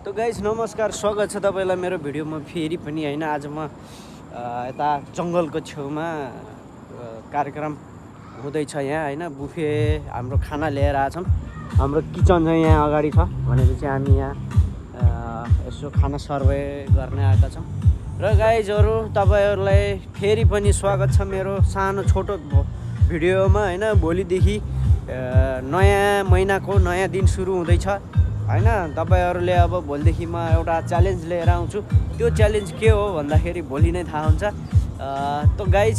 तो गाइस नमस्कार, स्वागत छ तपाईलाई मेरो भिडियोमा फेरि पनि हैन। आज म यता जंगलको छेउमा कार्यक्रम हुँदैछ यहाँ हैन। बुफे हाम्रो खाना लिएर आछौं। हाम्रो किचन चाहिँ यहाँ अगाडि छ भनेपछि हामी यहाँ यसो खाना सर्वे गर्ने आएका छौं। र गाइजहरु तपाईहरुलाई फेरि पनि स्वागत छ मेरो सानो छोटो भिडियोमा हैन। भोलिदेखि नयाँ महिनाको नयाँ दिन सुरु हुँदैछ हैन। तपाईहरुले अब भोलिदेखि म एउटा च्यालेन्ज लिएर आउँछु। त्यो च्यालेन्ज के हो भन्दाखेरि भोलि नै थाहा हुन्छ। तो गाइज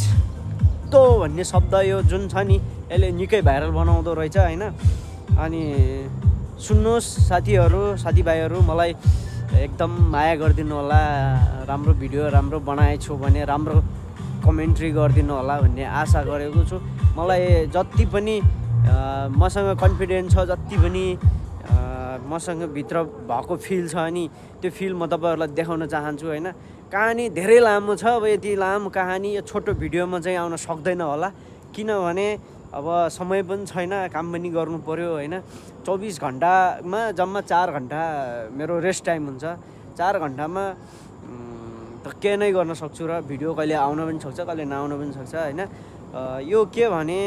तो भन्ने शब्द यो जुन छ नि यसले निकै भाइरल बनाउँदो रहेछ हैन। अनि सुन्नुस् साथीभाइहरु, मलाई एकदम माया गरिदिनु होला। राम्रो भिडियो राम्रो बनाएछु भने राम्रो कमेन्ट्री गरिदिनु होला भन्ने आशा गरेको छु। मलाई जति पनि मसँग कन्फिडेन्स छ, जति पनि मसँग भित्र भएको फिल छ नि त्यो फिल म तपाईहरुलाई देखाउन चाहन्छु हैन। कहानी धेरै लामो छ। अब यति लामो कहानी यो छोटो भिडियोमा चाहिँ आउन सक्दैन होला, किनभने अब समय पनि छैन, काम पनि गर्नु पर्यो हैन। 24 घण्टामा जम्मा 4 घण्टा मेरो रेस्ट टाइम हुन्छ। 4 घण्टामा त के नै गर्न सक्छु र भिडियो कहिले आउन पनि सक्छ, कहिले नआउन पनि सक्छ हैन। यो के भने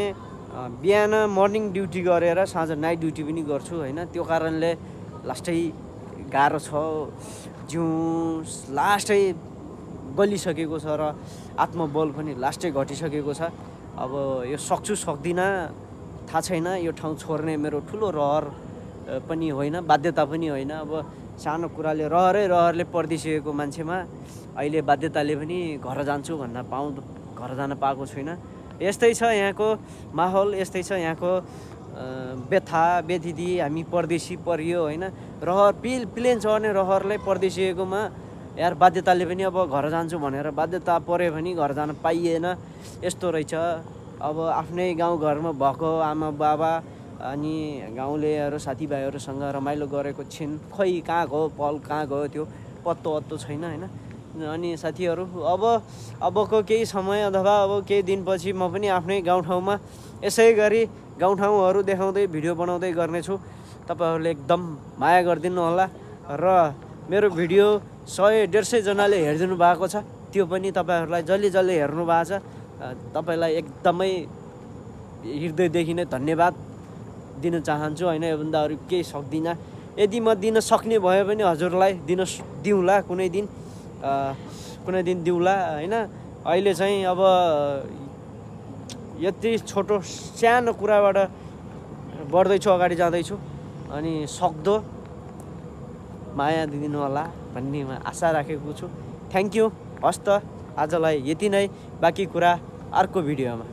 बिहान मर्निङ ड्युटी गरेर साँझ नाइट ड्युटी पनि गर्छु हैन। त्यो कारणले लास्टै गाह्रो छ, जिउ लास्टै गलिसकेको छ र आत्मबल पनि लास्टै घटिसकेको छ। अब यो सक्छु सक्दिनँ थाहा छैन। यो ठाउँ छोड्ने मेरो ठुलो रहर पनि होइन, बाध्यता पनि होइन। अब सानो कुराले रहरले पर्दिसकेको मान्छेमा अहिले बाध्यताले पनि घर जान्छु भन्न घर जान पाएको छुइनँ। यस्तै छ यहाँको माहौल, यस्तै छ यहाँको व्यथा व्यथिति। हामी परदेशी परियो हैन। रहर प्लेन चढ्ने रहरले परदेशीकोमा यार बाध्यताले पनि अब घर जान्छु भनेर बाध्यता परे पनि घर जान पाइएन। यस्तो रहेछ। अब आफ्नै गाउँघरमा भएको आमा बाबा अनि गाउँलेहरू साथीभाइहरूसँग रमाइलो गरेको छिन्, खै कहाँ गयो पल, कहाँ गयो त्यो पत्तो छैन हैन। अनि साथीहरू अबको केही समय अथवा अब केही दिनपछि म पनि आफ्नै गाउँठाउँमा यसै गरी गाउँठाउँहरू देखाउँदै भिडियो बनाउँदै गर्नेछु। तपाईहरुले एकदम माया गरिदिनु होला र मेरो भिडियो 100-150 जनाले हेरिदिनु भएको छ। त्यो पनि तपाईहरुलाई जसले हेर्नु भएको छ तपाईलाई एकदमै हृदयदेखि नै धन्यवाद दिन चाहन्छु हैन। योभन्दा अरु केही सक्दिनँ। यदि म दिन सक्ने भयो भने हजुरलाई दिउँला कुनै दिन दिउँला हैन। अहिले चाहिँ अब यति छोटो सानो कुराबाट बढ्दैछु, अगाडि जाँदैछु। अनि सक्दो माया दिदिनु होला भन्ने आशा राखेको छु। Thank you. हस्त आजलाई यति नै, बाँकी कुरा अर्को भिडियोमा।